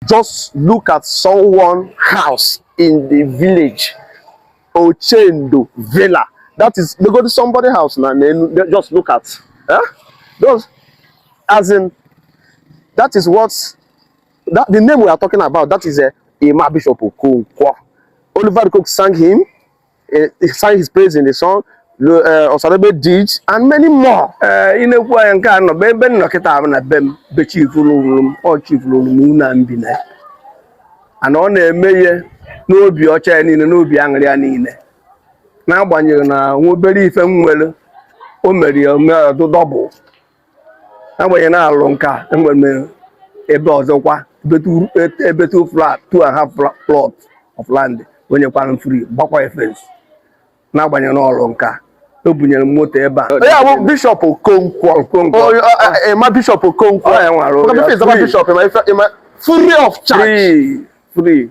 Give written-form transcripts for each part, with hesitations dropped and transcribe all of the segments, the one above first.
Just look at someone house in the village, Ochendo Villa. That is, they go to somebody house now, and then they just look at, eh? Those, as in, that is what that the name we are talking about. That is a Emma Bishop Okonkwo. Oliver De Coque sang him, he sang his praise in the song. Osadebe did, and many more. Ee, ị na-ekwu anya nke a nọ be ebe m nọ kịta bụ na be m, be chief rụrụ m. Ọ chief rụrụ m ụlọ m bi na ya. Ana ọ na-eme ihe n'obi ọcha ya niile, n'obi aṅụrị ya niile, n'agbanyeghị na nwa obere ife m nwere, o mere ya ome ọdụ double. N'agbanyeghị na alụ nke a, enwere m ebe ọzọkwa, ebe two flat, two and a half plot of land, onye kwara m free, gbakwa ya fence. N'agbanyeghị na ọrụ nke a, o bunyere m moto ebe a. Yeah, well, Bishop Okonkwo. Okonkwo. Oh, Emma Bishop Okonkwo. Oh, yeah, well, Because yeah, if it's about free. Bishop, Emma, free of charge. Free, free.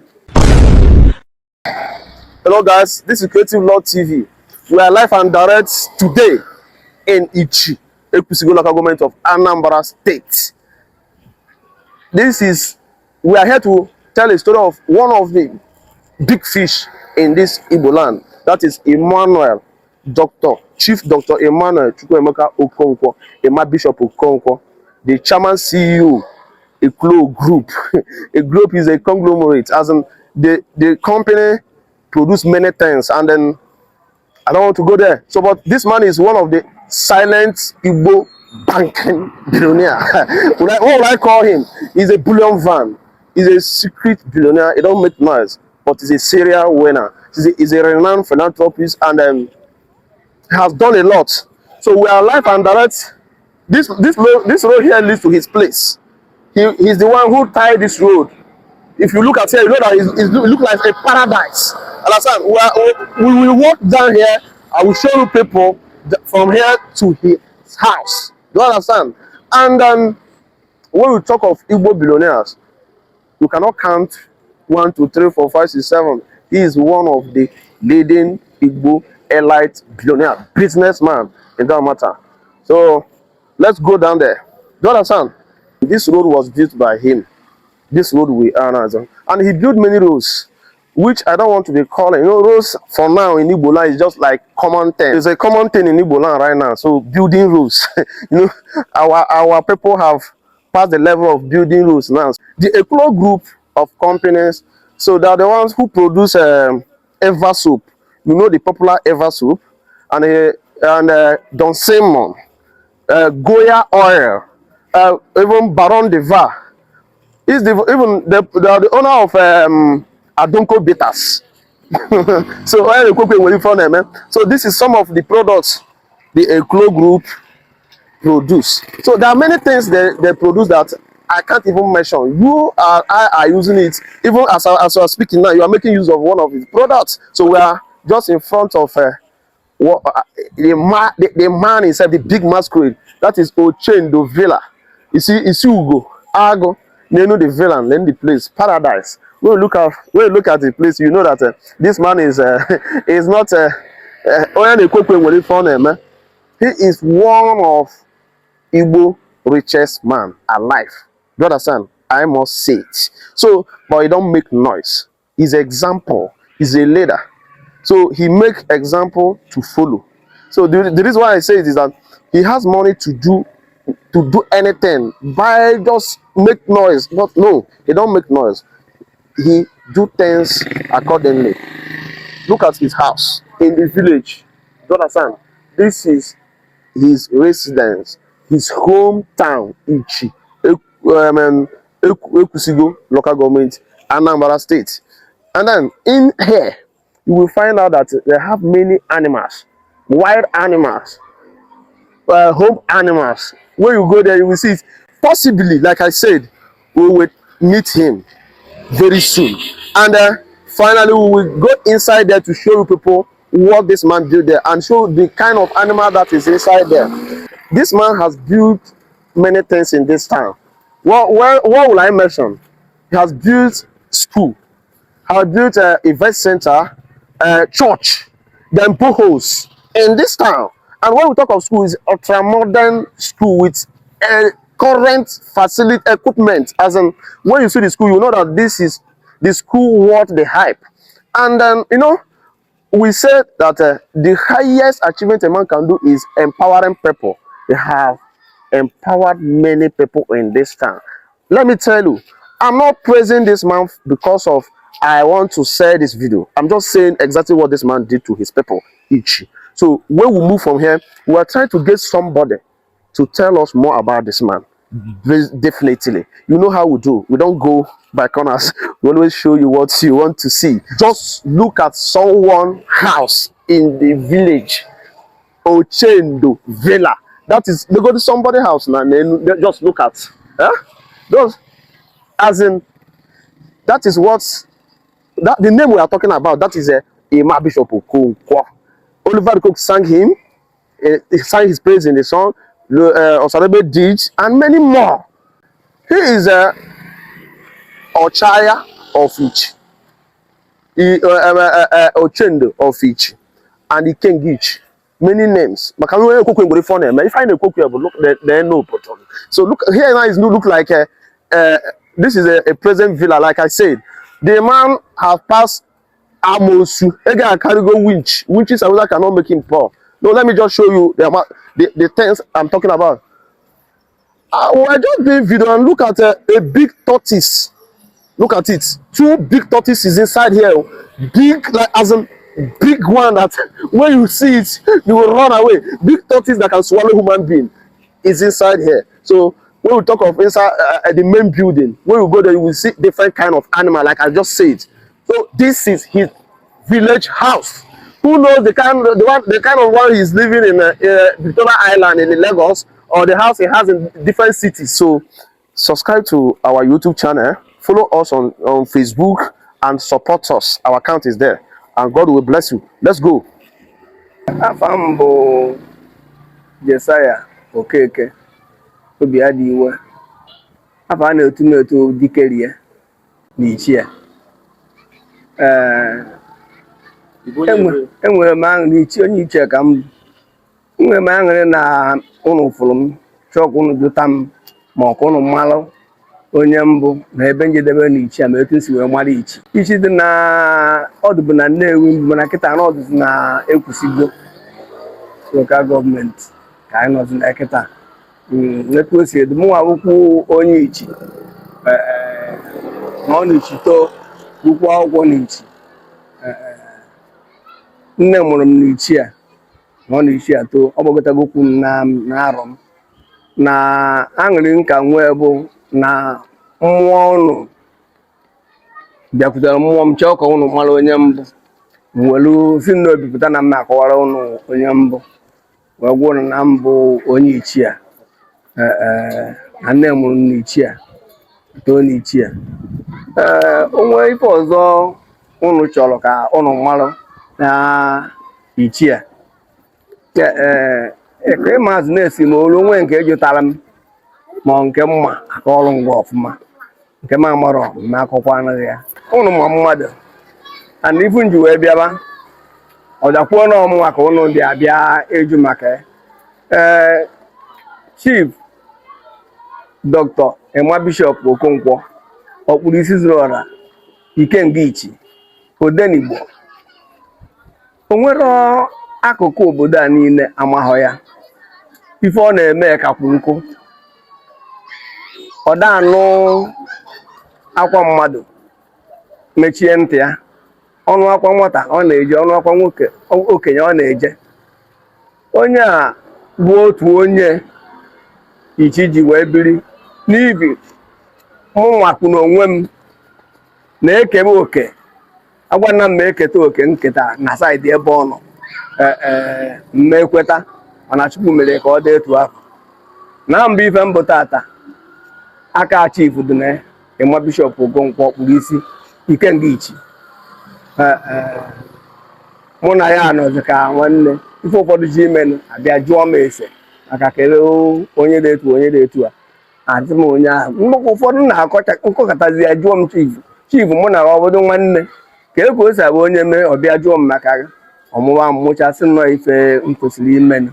Hello guys, this is Creative Lord TV. We are live and direct today in Ichi, Ekwusigo Local Government of Anambra State. We are here to tell a story of one of the big fish in this Igbo land. That is Emmanuel, Doctor, Chief Dr. Emmanuel Chukwuemeka Okonkwo, Emma Bishop Okonkwo, the chairman CEO, Eclo Group. A group is a conglomerate, as in the company produce many things, and then I don't want to go there. So, but this man is one of the silent Igbo banking billionaire. What would I call him? He's a bullion van. He's a secret billionaire. He don't make noise, but he's a serial winner. He's a renowned philanthropist and has done a lot. So we are live and direct. This road here leads to his place. He's the one who tied this road. If you look at here, you know that it look like a paradise. Understand? We will walk down here. I will show you people from here to his house. Do you understand? And when we talk of Igbo billionaires, you cannot count one, two, three, four, five, six, seven. He is one of the leading Igbo elite billionaire businessman in that matter. So let's go down there. Do you understand? This road was built by him. This road we are now, and he built many roads, which I don't want to be calling. You know, roads for now in Igbo land is just like common thing. It's a common thing in Igbo land right now. So building roads, our people have passed the level of building roads now. The Eclo Group of companies, so they are the ones who produce Eva soap. You know the popular Eva soap, and Don Simon, Goya oil, even Baron de Va. He's the even the, they are the owner of Adonko Bitters. So onye na-ekwekwe nwere ife ọ na-eme. So this is some of the products the Eclo Group produce. So there are many things they produce that I can't even mention. You and I are using it. Even as you are speaking now, you are making use of one of its products. So we are just in front of what, the man himself, the big masquerade. That is Ochendo Villa. You see, Ugo, Ago, Nenu the villa, then the place, paradise. When you look at the place, you know that this man is not onye na-ekwekwe nwere ife ọ na-eme. He is one of Igbo richest man alive. Do you understand? I must say it. So, but he don't make noise. He's example. He's a leader. So he make example to follow. So the reason why I say it is that he has money to do anything by just make noise. But no, he don't make noise. He do things accordingly. Look at his house in the village. Do you understand? This is his residence, his hometown, Ichi, Ekwusigo Local Government, Anambra State. And then in here, you will find out that they have many animals, wild animals, home animals. When you go there, you will see it. Possibly, like I said, we will meet him very soon. And finally, we will go inside there to show you people what this man built there and show the kind of animal that is inside there. This man has built many things in this town. What will I mention? He has built school, has built an event center, church, then boreholes in this town. And when we talk of school, it's ultra modern school with Current facility equipment. As in, when you see the school, you know that this is the school worth the hype. And we said that the highest achievement a man can do is empowering people. They have empowered many people in this town. Let me tell you, I'm not praising this man because of I want to sell this video. I'm just saying exactly what this man did to his people each. So when we move from here, we are trying to get somebody to tell us more about this man. Definitely. You know how we do. We don't go by corners. We always show you what you want to see. Just look at someone house in the village. Ochendo Villa. That is, they go to somebody house now and then they just look at. Huh? Those, as in, that is what, that the name we are talking about, that is a Emma Bishop Okonkwo. Oliver Cook sang him, he sang his praise in the song. Osadebe did, and many more. He is a Ochaya of Ichi, Ochendo of Ichi, and Ikenga Ichi. Many names. Maka onye ekwekwe nwere ife ọ na-eme. Ife anyị na-ekwekwe bụ look the no obodo. So look here now is no look like a, this is a present villa, like I said. The man has passed amosu. Ego akarịgo winch. Winches and wizard cannot make him poor. No, let me just show you the amount, the things I'm talking about. We're just doing video and look at a big tortoise. Look at it. Two big tortoises inside here. Big, like as in big one that when you see it, you will run away. Big tortoise that can swallow human being is inside here. So when we talk of inside the main building, when you go there, you will see different kind of animal, like I just said. So this is his village house. Who knows the kind of one he's living in Victoria Island in Lagos, or the house he has in different cities. So subscribe to our YouTube channel, follow us on Facebook, and support us. Our account is there, and God will bless you. Let's go. Afa m bụ Jesaya Okeke obi adị iwe. Afa a na-etu m etu dikerie na ichie. Ee, enwere m aṅụrị ichie onye ichie ka m bụ. Enwere m aṅụrị na ụnụ fụrụ m chọọ ka ụnụ jụta m ma ọ ka ụnụ malụ onye mbụ na ebe njedebe na ichie ma etu m si wee mara ichi. Ichi dị na ọdụ bụ na Nnewi mbụ, mana kịta na ọdụzi na Ekwusigo Local Government ka anyị nọzi na kịta. Etu o si edu mụnwa bụkwu onye ichi, ee, na ọ na-ichi too, gụkwuo akwụkwọ n'ichi. Nne mụrụ m n'ichi a na ọ na-ichi a too, ọ gbagotagokwu m na arọ m na aṅụrị m ka nwee bụ na mmụọ ụnụ bịakwutere mmụọ m chọọ ka ụnụ mara onye mbụ, m welu si n'obi pụta na mma akọwara ụnụ onye mbụ, wee gwa ụnụ na mbụ onye ichie a. Ee, na nne mụrụ m n'ichie a, too n'ichie. Ee, o nwee ife ọzọ ụnụ chọrọ ka ụnụ marụ na ichie? Ee, ịmazụ na-esi m olu onwe nke jụtara m ma ọ nke mma aka ọrụ ngwa ọfụma, nke m amarọ m akọkwa anaghị ya. Ụnụ ma mmadụ and ifu nji wee bịaba ọ dakwuo na ọmụnwa ka ụnụ dị abịa ịjụ maka ya. Ee, Chief Dr. Emma Bishop Okonkwo, ọkpụrụ isi zuru ọra, Ikenga Ichi, Odenigbo, o nwere akụkụ obodo a niile amaghọ ya. Ife ọ na-eme kakwu nkụ, ọ da anụ akwa mmadụ mechie ntị ya. Ọnụ akwa nwata ọ na-eje, ọnụ akwa nwoke okenye ọ na-eje. Onye a bụ otu onye ichi ji wee biri n'ibi mụ nwakwu n'onwe m na-ekebe oke agwana m eketa oke nketa na side ebe ọ nọ. Ee, mma ekweta, mana Chukwu mere ka ọ dị etu ahụ. Na mbụ ife mbụ tata aka chief dị na Emma Bishop Okonkwo, kpuru isi, Ikenga Ichi. Ee, mụ na ya nọzi ka nwanne. Ife ụfọdụ ji imenụ abịa jụọ m ese maka kelee onye dị etu, onye dị etu a, adị m onye ahụ. Mgbe ụfọdụ na-akọcha nkọkọtazi ya, jụọ m chief, chief mụ na ọ bụdo nwanne ka e ka o si abụ onye mee ọbịa jụọ m maka gị ọmụma mmụchasị nnọọ ife m kwesịrị imenụ.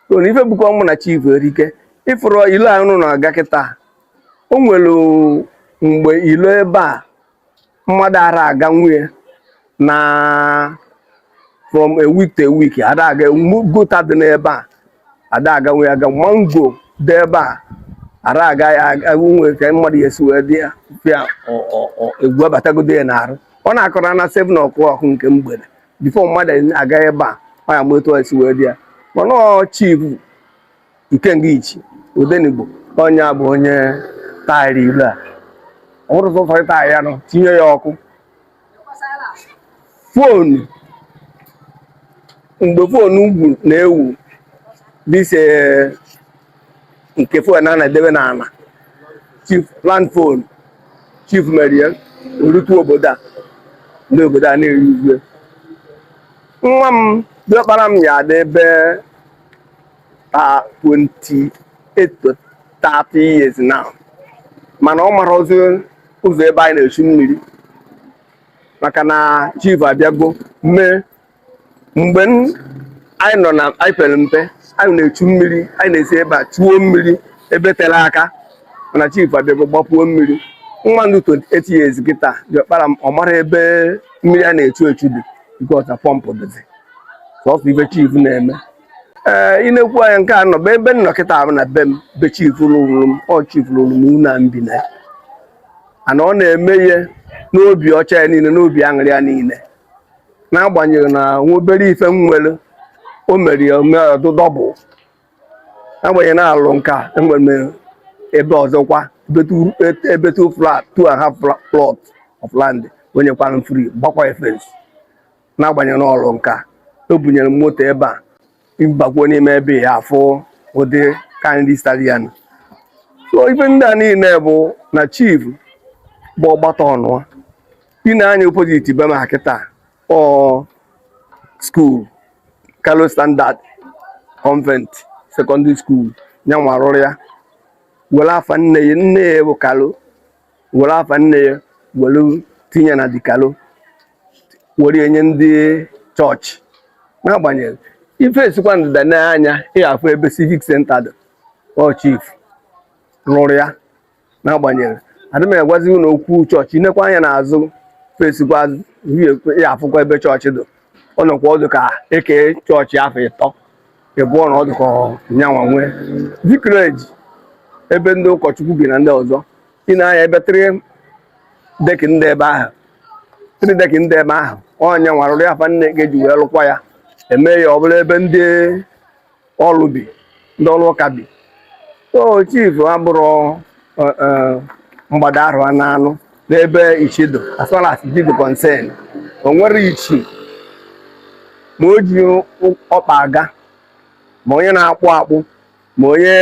So na ife bụkwa mụ na chief erike. Ịfụrụ ilo a unu na-aga kịta, o nwere mgbe ilo ebe a mmadụ ara aga nwunye na from a week to a week ada aga. Gutter dị n'ebe a ada aga nwunye aga. Mango dị ebe a ara aga ya nwe ka mmadụ ya esi wee dị ya pịa egwu abatagodo ya n'arụ. Ọ na-akọrọ na 7 o'clock nke mgbede before mmadụ aga ebe a, ọ ya ma etu o si wee dị ya. Mana ọ Chief Ikenga Ichi Odenigbo, onye a bụ onye taịrị ilo a. Ọ bụrụ sọsọ ịta ya nọ tinye ya ọkụ phone, mgbe phone ugwu na-ewu dịse nke phone a na-edebe n'ala, chief land phone, chief mere ya orutu obodo a, ndị obodo a na-eri igwe. Nwa m, diọkpara m, ya adị ebe 28 to 30 years now, mana ọ mara ụzọ ụzọ ebe anyị na-echu mmiri, maka na chief abịago mee. Mgbe anyị nọ na anyị pere mpe, anyị na-echu mmiri, anyị na-esi ebe a chuo mmiri ebe tere aka, mana chief abịago gbapuo mmiri. Nwa ndụ 28 years kịta, diọkpara m, ọ mara ebe mmiri a na-echu echu dị because na pọmpụ dịzi. Sọsọ ife chief na-eme, ee, ị na-ekwu anya nke a nọ bụ ebe m nọ kịta bụ na be m, be chief rụrụ m. Ọ chief rụrụ m ụlọ a m bi na ya, ana ọ na-eme ihe n'obi ọcha ya niile, n'obi aṅụrị ya niile, n'agbanyeghị na nwa obere ife m nwere o mere ya ome ọdụ double. N'agbanyeghị na alụ nke a, enwere m ebe ọzọkwa, ebe two flat, two and a half plot of land, onye kwara m free, gbakwa ya fence. N'agbanyeghị na ọrụ nke a, o bunyere m moto ebe a, ịbakwuo n'ime ebe ya afụ ụdị kandi stallion. So ife ndị a niile bụ na chief bụ ọgbata ọnụa. Ị na-anya opposite be m kịta, ọ school Kalo Standard Convent Secondary School, ya nwa rụrụ ya, were afa nne ya. Nne ya bụ Kalo, were afa nne ya were tinye na di Kalo, were enye ndị chọọchị. N'agbanyeghị ife esikwa ndịda n'anya, ịghafụ ebe civic center dị, ọ chief rụrụ ya. N'agbanyeghị adị m agwazi unu okwu chọọchị, inekwa anya n'azụ fesikwa ya, afụkwa ebe chọọchị dị. Ọ nọkwa ọdụ ka eke chọọchị afọ ịtọ ịbụọ na ọdụ ka nyanwa nwee vicarage ebe ndị ụkọchukwu bi na ndị ọzọ. Ị na-anya ebe three deck ndị ebe ahụ, three deck ndị ebe ahụ, ọnya nwa rụrụ ya. Afa nne ga-eji wee lụkwa ya, eme ya ọ bụrụ ebe ndị ọrụ bi, ndị ọrụ ụka bi. So chief abụrụ mgbada arụ na anụ n'ebe ichi dị. As far as ichi dị concern, o nwere ichi ma o ji ọkpa aga, ma onye na-akpụ akpụ, ma onye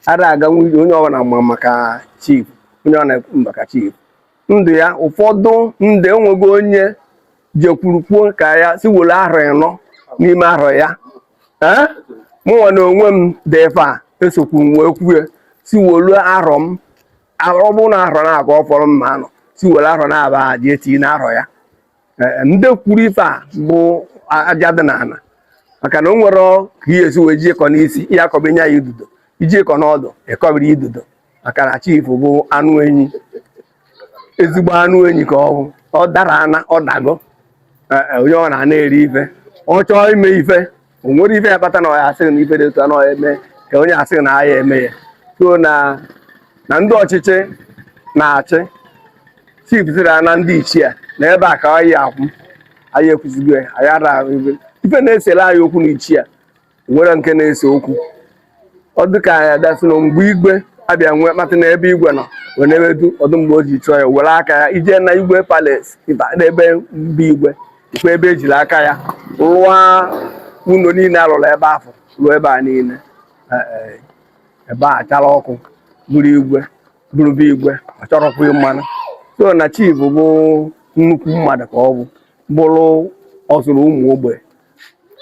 ara aga nwunye, onye ọbụla ma maka chief, onye ọ na-ekwu maka chief ndụ ya. Ụfọdụ ndị enwego onye jekwuru kwuo ka ya si were arọ 4 n'ime arọ ya. Ee, mụnwa na onwe m dị efe a esokwu m wee kwue si welu arọ m. Ọ bụrụ na arọ na-aga ọ fọrọ mma anọ, si were arọ na-aba ji etinye n'arọ ya. Ee, ndị kwuru ife a bụ aja dị n'ala, maka na o nwere ka ihe esi wee ji ịkọ n'isi ihe akọba nye ya idudo, iji ịkọ n'ọdụ ịkọbiri idudo, maka na chief bụ anụ enyi, ezigbo anụ enyi ka ọ bụ. Ọ dara ana, ọ dago. Ee, onye ọ na-ana eri ife, ọ chọọ ime ife, o nwere ife ya kpata na ọ ya asịghị na ife dị otu a na ọ ya eme ka onye asịghị na ya eme ya. So na ndị ọchịchị na-achị, chief sịrị na ndị ichie na ebe a ka anyị akwụ, anyị ekwuzigo ya, anyị ara ife ife na-esere anyị okwu na ichie nwere nke na-ese okwu. Ọ dị ka anyị adasị na mgbe igwe abịa nwee mkpatụ na ebe igwe nọ wee na-emedu ọdụ, mgbe o ji chọọ ya were aka ya ije na igwe palace ịba n'ebe mba igwe ikwe, ebe ejiri aka ya rụọ ụlọ niile alụrụ ebe ahụ, rụọ ebe a niile. Ee, ebe a chara ọkụ bụrụ igwe, bụrụ be igwe, ọ chọrọkwa mmanụ. So na chief bụ nnukwu mmadụ ka ọ bụ, bụrụ ọzụrụ ụmụ ogbenye.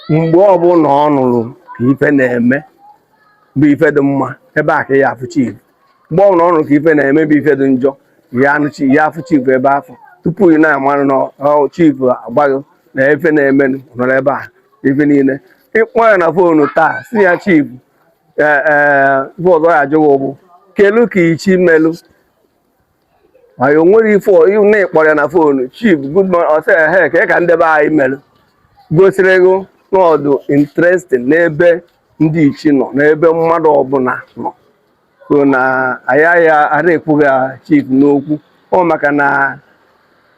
Mgbe ọbụla ọ nụrụ ka ife na-eme bụ ife dị mma, ebe a ka ya afụ chief. Mgbe ọbụla ọ nụrụ ka ife na-eme bụ ife dị njọ, ya anụ ya afụ chief ebe afọ tupu ị na-amarụ na ọ chief agbaghị na ife na-eme nọrọ ebe a. Ife niile ịkpọ ya na phone taa, si ya, "Chief, Ee ee, ife ọzọ ya ajụ gị bụ kelu ka ichi melu. Ma o nwere ife na ịkpọrọ ya na phone, "Chief, good morning," ọ sị, "Ehe, ka ka ndebe anyị melụ," gosiri gị na ọ dụ interesting n'ebe ndị ichi nọ, n'ebe mmadụ ọbụla nọ. So na anyị ya ara ekwughị chief n'okwu ọ maka na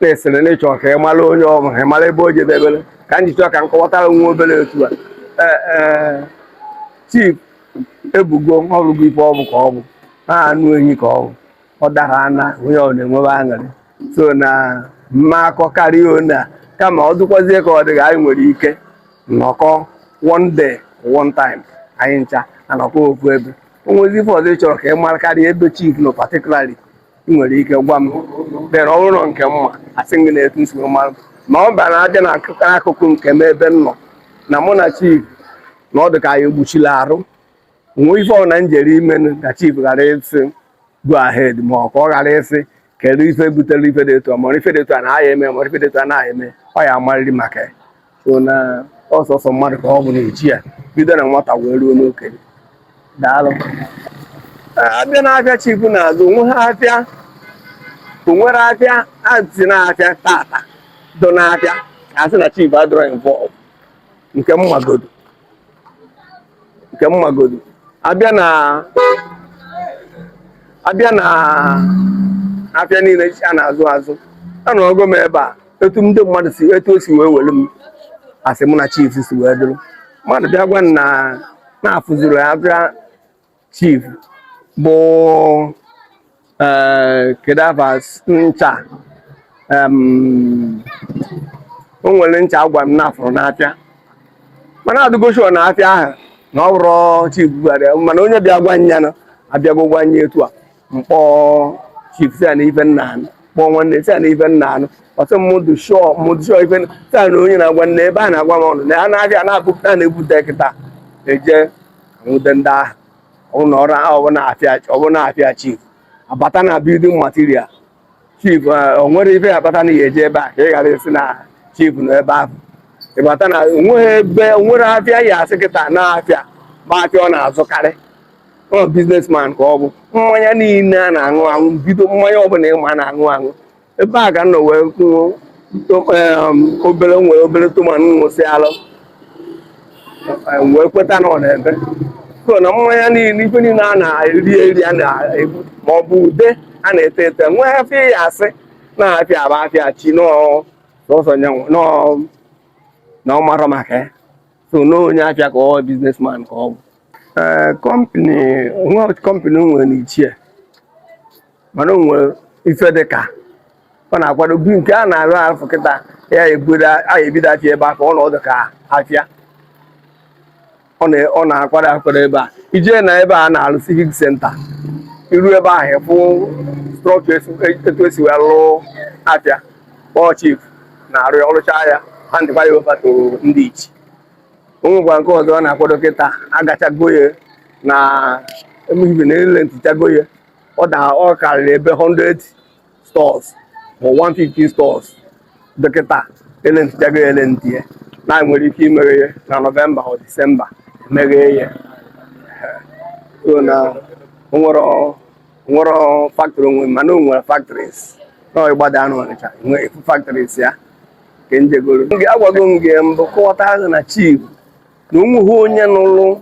na-esere na ịchọ ka ị mara onye ọ bụla, ị mara ebe o jedebere, ka m ji chọọ ka m kọwatara nwa obere otu a. Ee ee, chief ebugo ọrụgo ife ọ bụ ka ọ bụ na anụ enyi ka ọ bụ ọ dara ana onye ọ na-enwebe aṅụrị. So na mma akọ karịa one a, kama ọ dịkwazie ka ọ dị, anyị nwere ike nnọkọ one day, one time, anyị ncha anọkọ ofu ebe. O nwezi ife ọzọ ị chọrọ ka ị mara karịa ebe chief nọ particularly, ị nwere ike gwa m. Then ọ bụrụ na nke mma, asị m gị na etu m si wee mara ma ọ bara abịa n'akụkụ nke m ebe m nọ na mụ na chief na ọ dị ka anyị egbuchila arụ onwe ife ọ na njere imenụ ka chief ghara ịsị go ahead, ma ọ ka ọ ghara ịsị kedu ife butere ife dị etu a, ma ọ ife dị etu a na aya eme, ma ọ ife dị etu a na eme, ọ ya amarịrị maka ya. So na ọsọsọ mmadụ ka ọ bụ na-echi ya bido na nwata wee ruo n'okenye. Daalụ. Abịa n'afịa chief na-azụ onwe ha, afịa onwere afịa asị na-afịa tata do n'afịa asị na chief adịrọ involve. Nke mmagodo, nke mmagodo, abịa na afịa niile a na-azụ azụ, anọgo m ebe a etu ndị mmadụ si, etu o si wee were m asị mụ na chief si wee dụrụ mmadụ bịa gwa m na na-afụziri abịa chief bụ ee, kedu afa ncha o nwere ncha agwa m na-afụrụ n'afịa, mana adịgo sure na afịa ahụ na ọ bụrụ chief gwara ya. Mana onye bịa gwa nya nọ abịago gwa nya etu a, mkpọ chief si ya na ife nna anụ, kpọọ nwanne si ya na ife nna anụ, ọsị mmadụ sure, mmadụ sure ife si ya na onye na-agwa nne ebe a na-agwa m ọnụ na ya na-abịa na-abụpụta na-ebute kịta eje anwụde ndị ahụ. Ọ bụ na ọrụ ọ bụ na-afịa, ọ bụ na-afịa chief abata na building material chief o nwere ife akpata na ya eje ebe a ka ị ghara isi na chief nọ ebe ahụ. Ịbata na onweghị ebe onwere afịa ya asị kịta na afịa ma afịa ọ na-azụkarị. Ọ businessman ka ọ bụ. Mmanya niile a na-aṅụ aṅụ, bido mmanya ọbụla ịma a na-aṅụ aṅụ, ebe a ka m nọ wee kwuo obere nwere obere toman ṅụsị alụ wee kweta na ọ na-ebe. So na mmanya niile, ife niile a na-eri eri, a na-ebu ma ọ bụ ude a na-ete ete, nwee afịa ya asị na afịa bụ afịa chi nọọ sọsọ nyanwụ nọọ na ọ marọ maka ya. So na onye afịa ka ọ, businessman ka ọ bụ. Ee, company nwe, company nwere n'ichie, mana o nwere ife dị ka ọ na-akwado bi nke a na-arụ afọ kịta ya ebido a ebido afịa ebe afọ ọnọdụ ka afịa ọ na-akwado akwado ebe a. Ijee na ebe a na-arụ civic center, iru ebe ahụ ịfụ structure etu esi wee lụọ afịa. Kpọọ chief na-arụ ya, ọrụcha ya, handịkwa ya over to ndị ichi. O nwekwa nke ọzọ ọ na-akwado kịta, agachago ya na emehibe na ele ntichago ya, ọ da ọ karịrị ebe 100 stores ma 150 stores dọkịta ele ntichago ya, ele nti ya na nwere ike imeghe ya na November ọ December emeghe ya. So na o nwere nwere factory onwe, mana o nwere factories na ịgbada n'Ọnịcha nwee efu factories ya nke njegoro. Agwago m gị mbụ, kọwata ahụ na chief na onweghị onye nụrụ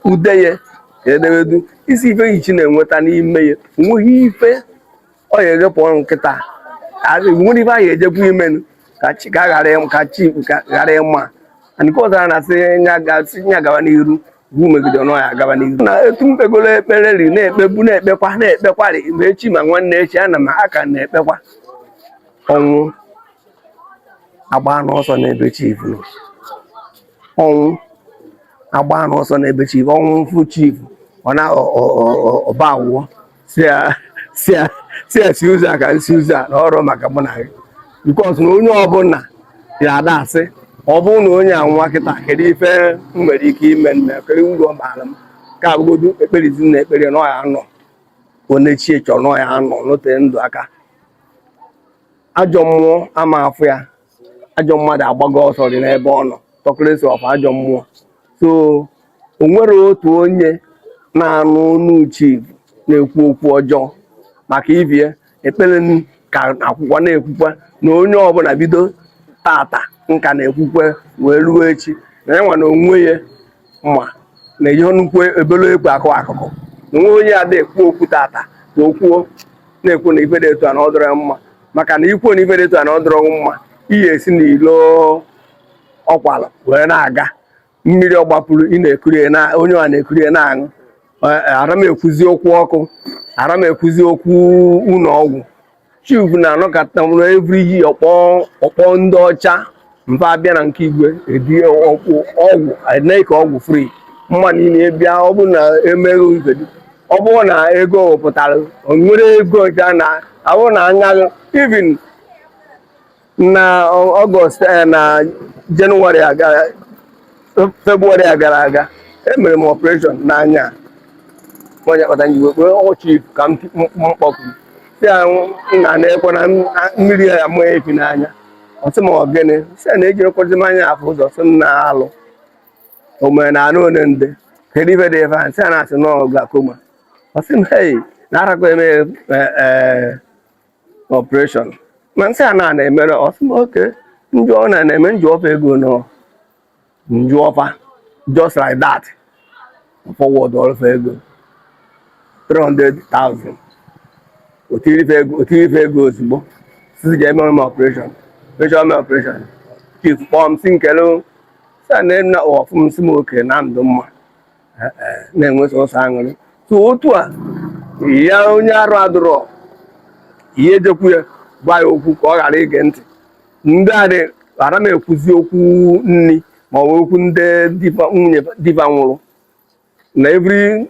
ude ya ka edebedu isi ife hichi na-enweta n'ime ya. Onweghị ife ọ ya eghepụ ọrụ nkịta, nwere ife a ya ejekwa imenu ka chi ka ghara ka chief ka ghara ịma. And nke ọzọ a na-asị nya gawa n'iru ugwu megide ọnụ ya agaba n'iru na etu m kpegoro ekpere ri na-ekpebu na-ekpekwa na-ekpekwari ma echi ma nwanne echi ana m aka na-ekpekwa. Ọnwụ agba n'ọsọ n'ebe chief nọ, ọnwụ agba n'ọsọ n'ebe chief. Ọnwụ fụ chief, ọ na ọba awụọ si ya si ụzọ a ka nsi ụzọ a na ọrụ maka mụ na gị, because na onye ọbụla ya ada asị ọ bụrụ na onye anwa kịta, kedu ife m nwere ike ime nne, kedu uru ọ baara m? Ka abụgodu ekperizi na ekpere na ọ ya anọ onye chi chọrọ na ọ ya anọ n'ote ndụ aka. Ajọ mmụọ ama afụ ya, ajọ mmadụ agbago ọsọ dị n'ebe ọ nọ, tọkịrịsị ọfụ ajọ mmụọ. So o nwere otu onye Na-anụ ọnụ chief na-ekwu okwu ọjọọ maka ibie ekpere m ka akwụkwọ na-ekwukwa na onye ọbụla bido tata nka na-ekwukwe wee ruo echi na ya nwa na onwe ya ma na ihe nnukwu ebelo ekwe akụ akụkụ na onwe onye ada ekwu okwu tata ka o kwuo na-ekwu na ife dị etu a na ọ dịrọ ya mma, maka na ikwuo na ife dị etu a na ọ dịrọ mma, iyi esi n'ilo ọkwala wee na-aga mmiri ọ gbapụrụ ị na-ekuri na onye ọ na-ekuri na-aṅụ. Ara m ekwuzi okwu ọkụ, ara m ekwuzi okwu ụlọ ọgwụ. Chief na-anọkọta every year ọkpọ ọkpọ ndị ọcha mfa abịa na nke igwe ebi ọgwụ ọgwụ na-eke ọgwụ free mma niile bịa. Ọ bụrụ na emeghe ife dị, ọ bụrụ na ego pụtara, o nwere ego nke a na ọ bụrụ na anya even na August, na Jenụwarị aga, Febụwarị a gara aga, emere m operation n'anya. Onye kpata nji wee kpee chief ka m kpọkuru si ya nna na-ekwe na mmiri ya mụọ efi n'anya. Ọ sị m, ọ gịnị? Si ya na ejiri m anya afụ ụzọ. Sị m na alụ o mere na anụ one ndị kedu ife dị ebe a? Sị ya na asị nọọ glaucoma. Ọ sị m, hei, na arakwa eme operation ma nsị a na na-emere. Ọ sị m oke njụ ọ na na-eme njụ ọfa ego nọ njụ ọfa just like that, forward ọlụfa ego 300,000. Otiri ife ego ozugbo sisi ji eme m operation mechaa m operation. Chief kpọọ m si nkelu si na na ọfụ m, si m oke na ndụ mma na-enwe sọsọ aṅụrị. So otu a ya onye arụ adụrọ ihe ejekwu ya gwa ya okwu ka ọ ghara ige ntị. Ndị a dị ara m ekwuzi okwu nni ma ọ bụ okwu ndị diva nwunye diva nwụrụ na every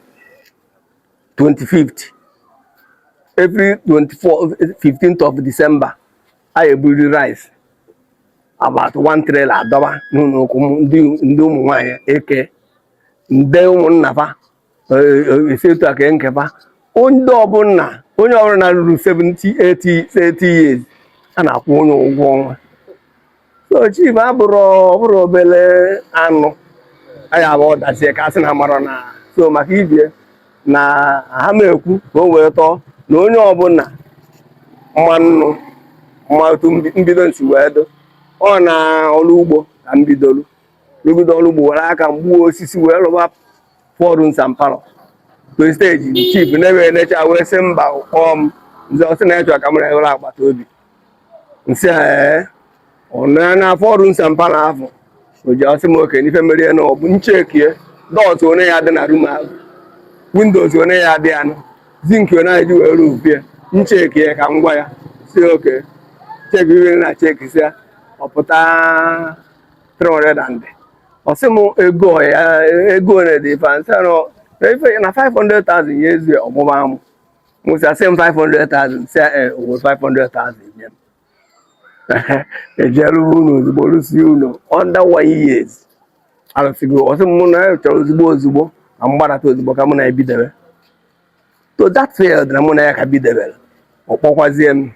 25th, every 24 15th of December a eburi rice about one trailer adọba n'ụlọ ụkwụ m. Ndị ụmụ nwanyị eke ndị ụmụnna fa esi etu a ka nkefa ndị ọbụla, onye ọbụla na-ruru 70, 80, 80 years a na-akwụ onye ụgwọ ọnwa. So chief abụrụ ọbụrụ obele anụ anyị abụ ọdazie ka a sị na amarọ na so maka ibie na ha ma ekwu ka o wee tọọ na onye ọbụla mma nnu mma otu mbido nsi wee do ọ na ọrụ ugbo ka m bidolu rụgide ọrụ ugbo were aka m gbuo osisi wee rụba four rooms and parlour to stage. Chief na-eme enecha wee sị mba, kpọọ m nze, ọ sị na ịchọ ka m na-ewere agbata obi nsị ha. Ee, ọ na four rooms and parlour ahụ o ji ọsị m oke n'ife merie na ọ bụ nchekie doors one ya dị na room ahụ, windows one ya dị anụ, zinc one anyị ji wee roof ya, nchekie ka m gwa ya si oke check ihe na check si ya ọ pụta 300 and ọ sị m ego ya ego one dị ife a nsị na ife na 500,000 ya ezu ọgbụgba amụ mụ sị asị m 500,000 si e owe 500,000 nye m ejeru unu ozugbo rụsie unu under one years arụsịgo. Ọ sị m mụ na ya chọrọ ozugbo ozugbo ka m gbadata ozugbo ka mụ na ya bidebe to that field na mụ na ya ka bidebere. Ọ kpọkwazie m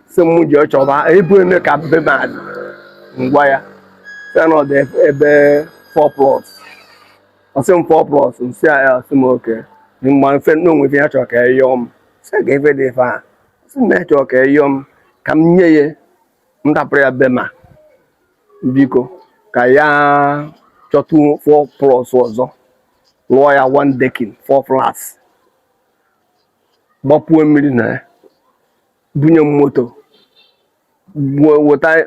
sị m ji chọba ebe eme ka be m adị ngwa ya sị na ọ dị ebe 4 plots. Ọ sị m 4 plots nsị ya. Ọ sị m oke mgba mfe na onwe ife ya chọrọ ka ya yọọ m. Sị ka ife dị ife a, sị m na ya chọrọ ka ya yọọ m ka m nye ya m dapụrụ ya be ma biko ka ya chọtụ 4 plots ọzọ lụọ ya one decking, 4 flats, gbapuo mmiri na ya, bunye m moto weta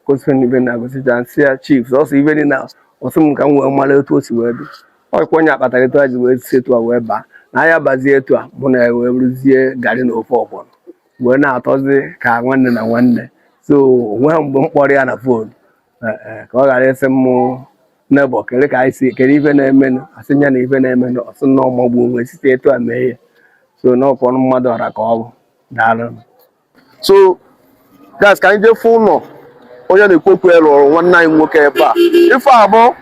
kwesịrị ibe na gosicha nsị ya. Chief sọsọ ibe dị na ọsị m ka m wee mara etu o si wee dị. Ọkwa onye akpatara etu a ji wee si etu a wee baa na ya bazie etu a mụ na ya wee rụzie garị na ofe ọgbọnọ wee na-atọzi ka nwanne na nwanne. So onweghị mgbe m kpọrọ ya na phone ka ọ ghara ịsị m neighbour kere ka anyị si kere ife na-emenụ, asị ya na ife na-emenụ. Ọsị na ọmagbu onwe site etu a mee ya. So n'ọkwa ọnụ mmadụ ọra ka ọ bụ. Daalụ. So guys, ka anyị jee fụ ụlọ onye na-ekwu okwu ya lụrụ nwanne anyị nwoke ebe a. Ife a bụ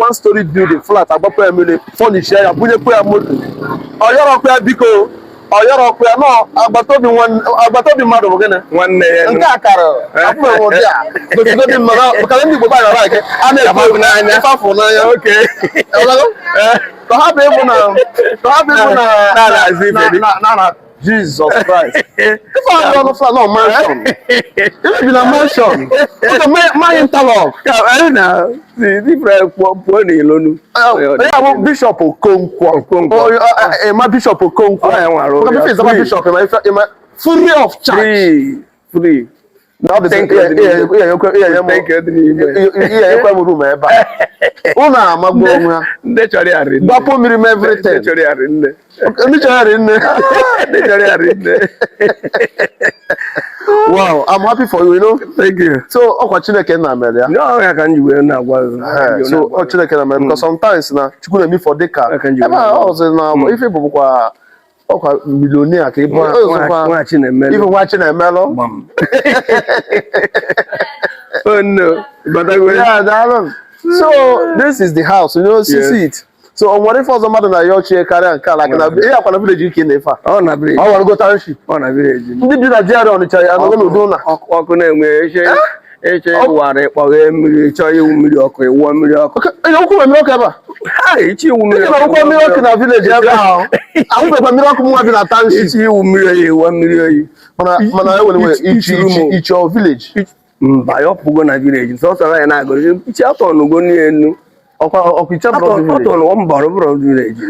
one story building, flat, agbapụ ya mmiri, furnish ya, bunyekwa ya moto. Ọ yọrọkwa ya biko. Ọ yọrọ ọkụ ya nọ agbataobi agbataobi mmadụ bụ gịnị? Nwanne ya. Nke a karịrị afụbeghị ụdị a gosigodi mmadụ maka na ndị Igbo gbara like a na-ekwu n'anya. Ife afụ n'anya. Okay. Ka ha bụ ịbụ na ka ha bụ ịbụ na Na na-azụ ife dị. na Jesus Christ. Ife a bụ ọnụ flat nọ mansion. Ife bi na mansion. Oge ma interlock. Ka anyị na si different pụọ pụọ n'ilonu. Ya bụ Bishop Okonkwo. Okonkwo. Ema Bishop Okonkwo. Ọ ya nwara Maka ụlọ. before ịzaba Free. Bishop ema ife ema free of charge. Free. Free. Na ọ dị Thank you. Thank you, dị n'ime. Ihe ekwe m room ebe a. Ụnụ amagbu onwe ha. Ndị chọrọ ya rinne. Gbapụ mmiri m Ndị everything. chọrọ ya rinne. Ndị chọrọ ya rinne. Ndị chọrọ ya rinne. Wow, I'm happy for you, you know. Thank you. So ọkwa Chineke nna mere ya. Ndị ọrịa ka m ji wee na-agwa gị. So ọ Chineke na mere because sometimes na Chukwu na-eme for dịka Aka nji ebe a wee ọ sị na ife bụkwa ọkwa millionaire ka ị bụ Nwa Chinemelu. ife nwa Chinemelụ. Gbam. Oh no. Batago. Yeah, daalụ. So this is the house, you know, see, see it. So o nwere ife ọzọ mmadụ na ya ochie karịa nke a like na ihe akwa na village ike na-efe a. Ọ na village. Ọ nwere go township. Ọ na village. Ndị bi na GRA Ọnịcha ya anọgo n'udo na. Ọkụ na-enwe eche eche ịwara ịkpọghe mmiri, chọọ iwu mmiri ọkụ, ịwụọ mmiri ọkụ. Onye okwu nwere mmiri ọkụ ebe a. Ha ichi iwu mmiri Ndị na akwụkwọ mmiri ọkụ na village ebe ahụ. Ahụbekwa mmiri ọkụ nwa bi na township. Ichi iwu mmiri oyi, ịwụọ mmiri oyi. Mana mana e nwere nwere ichi ichi ichi ọ village. Mba, ya ọpụgo na village. Sọsọ ya na-agụ ichi atọ n'ugo n'elu. Ọkwa ọkwa iche bụrụ village. Atọ n'ụwa mba, ọ bụrụ village.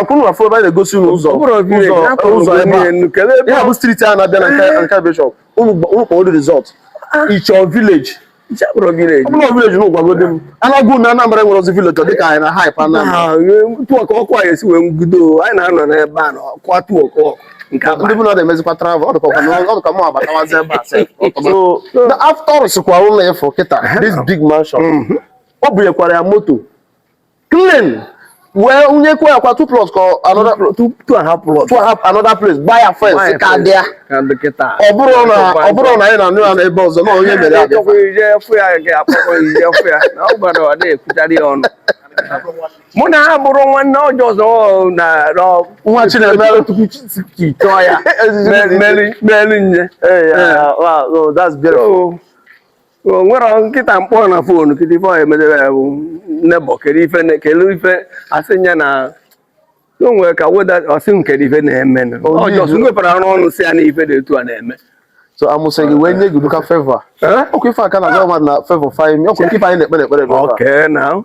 Ọkụ na afọ ebe a na-egosi unu ụzọ Ọ bụrụ village, ụzọ atọ ụzọ n'ugo ebe a. n'elu. Kedu ebe Ihe a bụ street a na-abịa na nke bishop. Unu kpọrọ result. Ichọ village. Ichi abụrụ village. Ọ bụrụ village na ụgwagodi m. Anagụ na Anambra nwere ozi village, ọ dịka anyị na hype Anambra. Tụọ ka ọkụ anyị esi wee ngudo anyị na-anọ n'ebe a na ọkwa tụọ ọkụ nke Ndị abalị. bụ na na-emezikwa travel, ọ dịkwa na ọ dịka mụ abatawazi ebe a sef. So the after rụsịkwa ụlọ ịfụ kịta, this big mansion, o bunyekwara ya moto clean wee nyekwa ya kwa two plus ka another Two and a half plot. Two and a half, another place gbaa ya fence ka dị ya. Ka dị kịta. Ọ bụrụ na anyị na-anụ ya n'ebe ọzọ na onye mere ya Ịchọkwa ije fụ ya, ga-akpọkwa ije fụ ya na ọ gwara ọ na-ekwuchara ya ọnụ. Mụ na ha bụrụ nwanne ọjọọ ọzọ na Nwa Chinemelu. Tupu chi chọọ ya melu nye. Hey, yeah, wow, oh, that's beautiful. O nwere nkịta mkpọ na phone kịta ife ọ emedebe ya bụ neighbour, kedu ife kedu ife asị ya na o nwere ka weda ọsị m kedu ife na-eme na Oh, ọ just nwepụrụ ọnụ ọnụ si ya na ife dị etu a na-eme. So amụsị gị wee nye gị duka favor. Eh? Ọkwa ife aka na gwa mmadụ na favor find me. Ọkwa nke ife anyị na-ekpere ekpere bụ ife a. Okay, now.